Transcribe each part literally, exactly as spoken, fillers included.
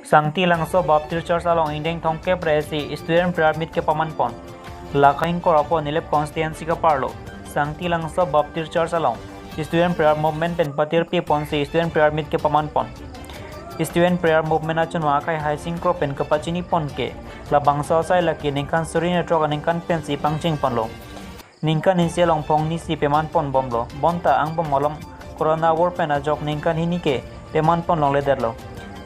Sangti Langso Baptist Church along ingdeng thomkep ra isi student prayer meet kepaman pon. Laka ingkoi ra pon Nilip constituency ke-arlo Sangti Langso Baptist Church along student prayer movement pen patirpi ponsi student prayer meet kepaman pon. Student prayer movement achunma akhai Haising Kro pen kapachini pon ke, labangso asai lake ningkan suri hini throk aningkan pensi pangcheng ponlo. Ningkan isi along phongni si peman pon bomlo. Bonta angbong malom corona awor pen ajok ningkan hini ke peman pon longledetlo.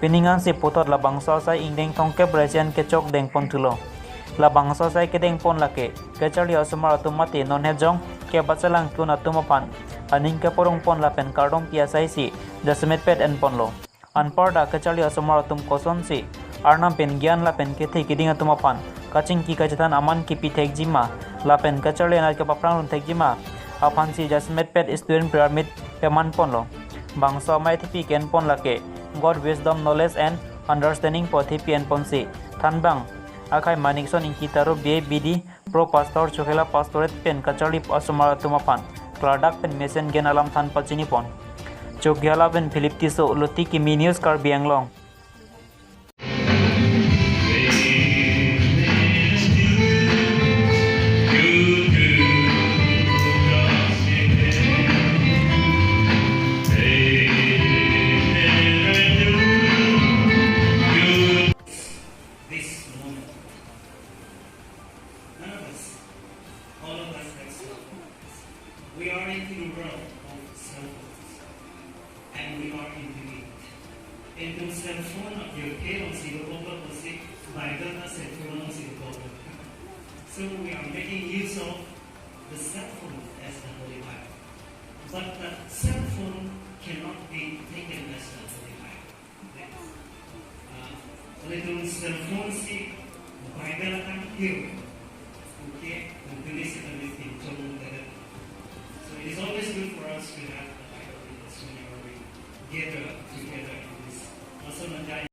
Pining ansi puthot labangso asai ingdeng thomkep ra isi an kechok deng pon thulo. Labangso asai kedeng pon lake kacharli asomar atum mate non hejong ke bachelang kun atum aphan aning keporong pon lapen kardom pi asai si jasemet pet en ponlo. Anparta kacharli asomar atum kosonsi Arnam pen gyan lapen kethe keding atum aphan kachingki kachethan aman kipi thekjima lapen kacharli anat kepaphrang run thekjima aphansi jasemet pet student prayer meet peman ponlo. Bangso amei thepi ke-en pon lake God wisdom, knowledge and understanding pu athepi en ponsi thanbang akhai Manikson Ingti Taro B A B D, Pro Pastor Chokhela Pastorate pen kacharli asomar atum aphan klardak pen mesen gyan alam than pachini pon. Chokihola pen Philip Tisso, Luti Kimi News, Karbi Anglong. This moment, none of us, all of us have cell phones. We are into the world of cell phones, and we are into it. Into cell phone of your parents, you go over to see, by the cell phone, you go over. So we are making use of the cell phone as the Holy Bible. But the cell phone cannot be taken as the Holy Bible. Uh, little cell phone si Bible akan hiu. Okay, and this is everything. So it is always good for us to have the Bible with us whenever we gather together in this. Also,